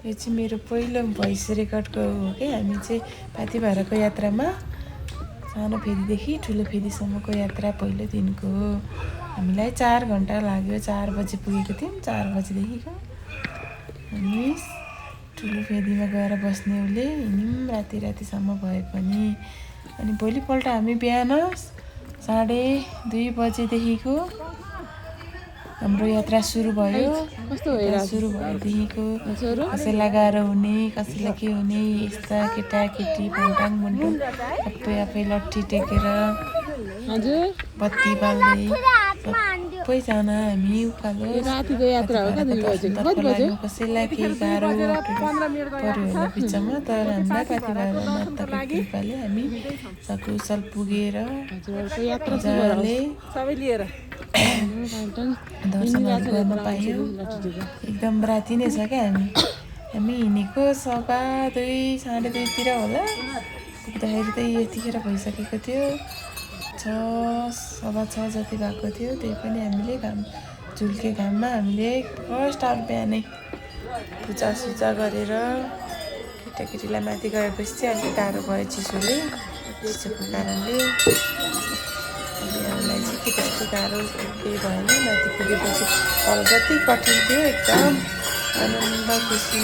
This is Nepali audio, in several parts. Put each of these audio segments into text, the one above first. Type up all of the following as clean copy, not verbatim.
यो चाहिँ मेरो पहिलो भोइस रेकर्डको हो कि हामी चाहिँ पाथी भाडाको यात्रामा सानो फेदीदेखि ठुलो फेदीसम्मको यात्रा पहिलो दिनको हो। हामीलाई 4 घन्टा लाग्यो। 4 बजे पुगेको थियौँ। 4 बजेदेखिको हामी ठुलो फेदीमा गएर बस्ने उसले हिँड्यौँ रातिसम्म भए पनि। अनि भोलिपल्ट हामी बिहान 2:30 बजेदेखिको हाम्रो यात्रा सुरु भयो। सुरु भएदेखिको कसैलाई गाह्रो हुने कसैलाई के हुने यस्ता केटाकेटी फन्टाङ मुन्टुङ सबै आफै लट्ठी टेकेर बत्ती बाल्दै सबैजना हामी उकालो रातिको यात्रा हो क्या 2 बजेको कति बज्यो कसैलाई केही गाह्रो पर्यो होला बिचमा तर हामीलाई पाथी भाडा माताको कृपाले हामी सकुशल पुगेर मजाले सबै लिएर दर्शनहरू गर्न पायौँ। एकदम राति नै छ क्या हामी हिँडेको 2:15 2:30 होला। पुग्दाखेरि त यतिखेर भइसकेको थियो। 6:15 जति भएको थियो। त्यही पनि हामीले घाम झुल्के घाममा हामीले फर्स्ट आवर बिहानै पूजासुजा गरेर केटाकेटीलाई माथि गएपछि चाहिँ अलिक गाह्रो भयो चिसोको कारणले। हामीलाई चाहिँ के त्यस्तो गाह्रो केही भएन। माथि पुगेपछि तल जति कठिन थियो एकदम आनन्द खुसी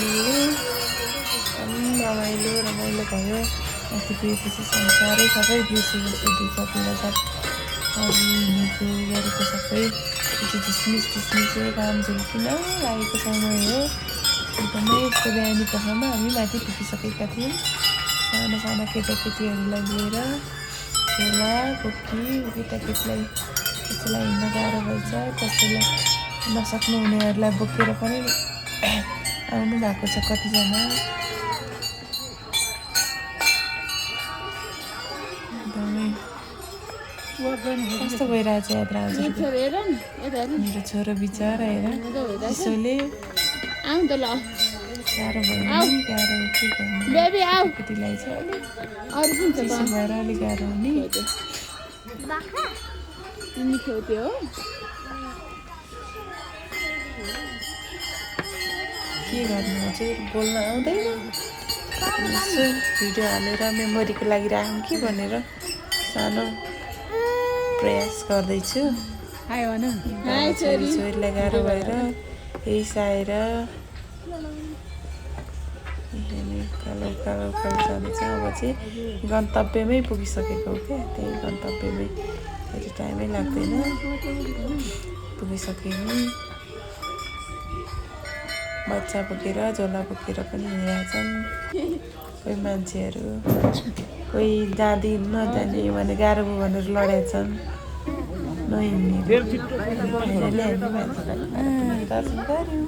अनि रमाइलो भयो। माथि पुगेपछि संसारै सबै बिर्सेको दुःख पीडा हिँडेको गरेको सबै झिसमिस घाम झुल्किन लागेको समय हो। एकदमै यस्तो बिहानी पखमा हामी माथि पुगिसकेका थियौँ। साना केटाकेटीहरूलाई लिएर झोला बोकी केटाकेटीलाई कसैलाई हिँड्न गाह्रो भएछ कसैलाई नसक्नु हुनेहरूलाई बोकेर पनि आउनु भएको छ कतिजना। कस्तो भइरहेछ यात्रा हजुर? मेरो छोरो बिचरा हेर चिसोले गाह्रो भयो नि गाह्रो के गर्नु केटीलाई चाहिँ चिसो भएर अलिक गाह्रो हुने। के गर्नु हजुर बोल्न आउँदैन। यसो भिडियो हालेर मेमोरीको लागि राखौँ कि भनेर सानो प्रयास गर्दैछु। छोरीलाई गाह्रो भएर रिसाएर उकालो जाँदैछ। अब चाहिँ गन्तव्यमै पुगिसकेको हो क्या। त्यही गन्तव्यमै फेरि टाइमै लाग्दैन पुगिसक्यौँ। बच्चा बोकेर झोला बोकेर पनि हिँडिरहेछन् कोही मान्छेहरू। कोही जाँदै नजाने भने गाह्रो भयो भनेर लडेछन् नहिँड्ने। फाइनली हामी दर्शन गऱ्यौँ।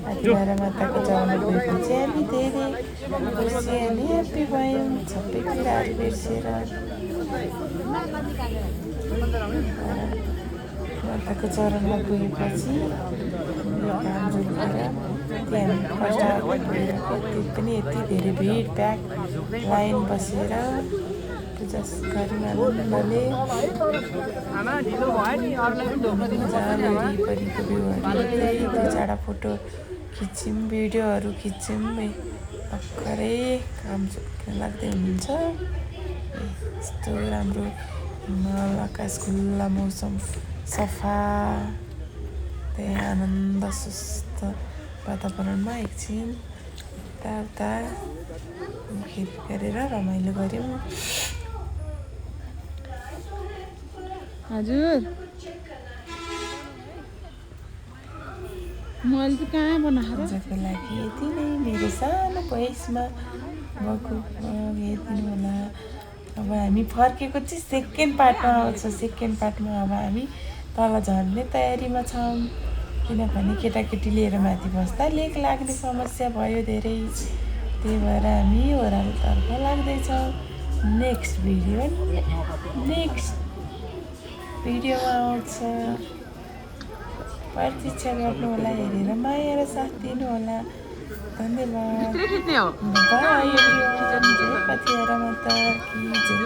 पाथी भाडा माताको चरणमा गएपछि हामी धेरै खुसी अनि ह्याप्पी भयौँ। सबै कुराहरू बिर्सेर माताको चरणमा पुगेपछि घाम झुल्केर त्यहाँ फर्स्ट आवर पुगेको त्यो पनि यति धेरै भिड प्याक लाइन बसेर पूजा गऱ्यौँ आनन्दले। मजाले वरिपरिको भ्यूहरू हेर्दै 2-4 फोटो खिच्यौँ भिडियोहरू खिच्यौँ। भर्खरै घाम झुल्किन लाग्दै हुनुहुन्छ। यस्तो राम्रो हिमाल आकाश खुल्ला मौसम सफा त्यही आनन्द सुस्त वातावरणमा एकछिन यताउता खेती गरेर रमाइलो गऱ्यौँ। हजुर मैले चाहिँ कहाँ बनाएको आजको लागि यति नै मेरो सानो भोइसमा भएको हेरिदिनु होला। अब हामी फर्केको चाहिँ सेकेन्ड पार्टमा आउँछ। सेकेन्ड पार्टमा अब हामी तल झर्ने तयारीमा छौँ किनभने केटाकेटी लिएर माथि बस्दा लेक लाग्ने समस्या भयो धेरै। त्यही भएर हामी ओह्रालोतर्फ लाग्दैछौँ। नेक्स्ट भिडियोमा आउँछ। प्रतीक्षा गर्नु होला हेरेर माया र साथ दिनु होला। धन्यवाद। By everyone. जय पाथी भाडा माता की जय।